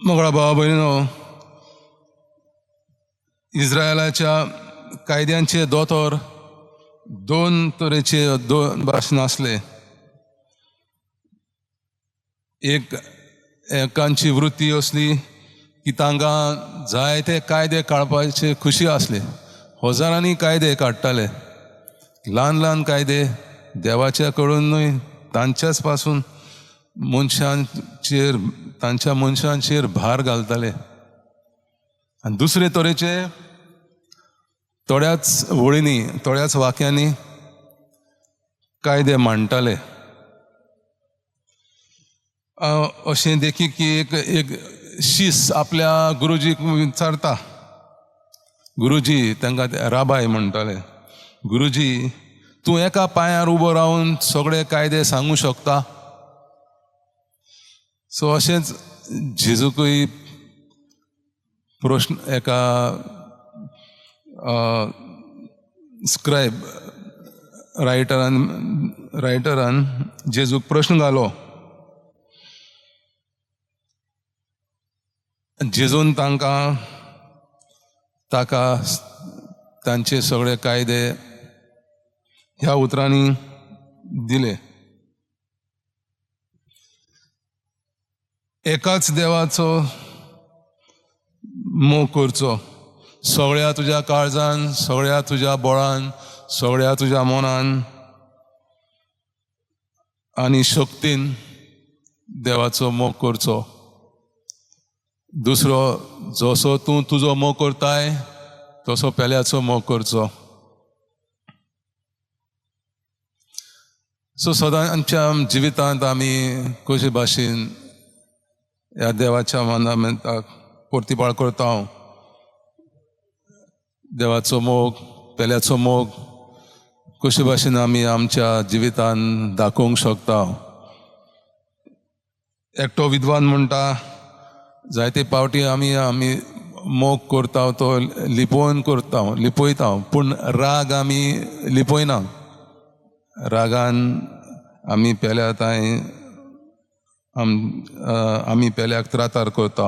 मोगळा भावा भयणीनो, इस्रायलाच्या कायद्यांचे दोतोर दोन तरेचे दोन भाशण आसले. एक एकांची वृत्ती असली की तांकां जायते कायदे काडपाचे खुशी आसली, हजारांनी कायदे काडटाले, ल्हान ल्हान कायदे देवाच्या कडून न्हय, तांच्याच पासून मनशांचेर तांच्या मनशांचेर भार घालताले. आनी दुसरे तरेचे थोड्याच वळींनी थोड्याच वाक्यांनी कायदे मांडटाले. अशें देखी की एक एक शीस आपल्या गुरुजीक विचारता, गुरुजी, तांकां राबाय म्हणटाले, गुरुजी तूं एका पांयार उबो रावन सगळे कायदे सांगूं शकता? सो अशेंच जेजूकय प्रश्न एका स्क्रायब रायटरान जेजूक प्रश्न घालो. जेजून तांकां ताका तांचे सगळे कायदे ह्या उतरांनी दिले. एकाच देवाचो मोग करचो, सगळ्या तुज्या काळजान, सगळ्या तुज्या बळान, सगळ्या तुज्या मनान आनी शक्तीन देवाचो मोग करचो. दुसरो, जसो तूं तुजो मोग करताय तसो पेल्याचो मोग करचो. सो सदां आमच्या जिवितांत आमी कशे भाशेन ह्या देवाच्या मानामेंताक प्रतिपाळ करता. देवाचो मोग, पेल्याचो मोग कशे भाशेन आमी आमच्या जिवितान दाखोवंक शकता. एकटो विद्वान म्हणटा, जायते पावटी आमी आमी मोग करता तो लिपोवन करता, लिपयता, पूण राग आमी लिपयना. रागान आमी पेल्या तांय आमी पेल्याक त्रातार करता.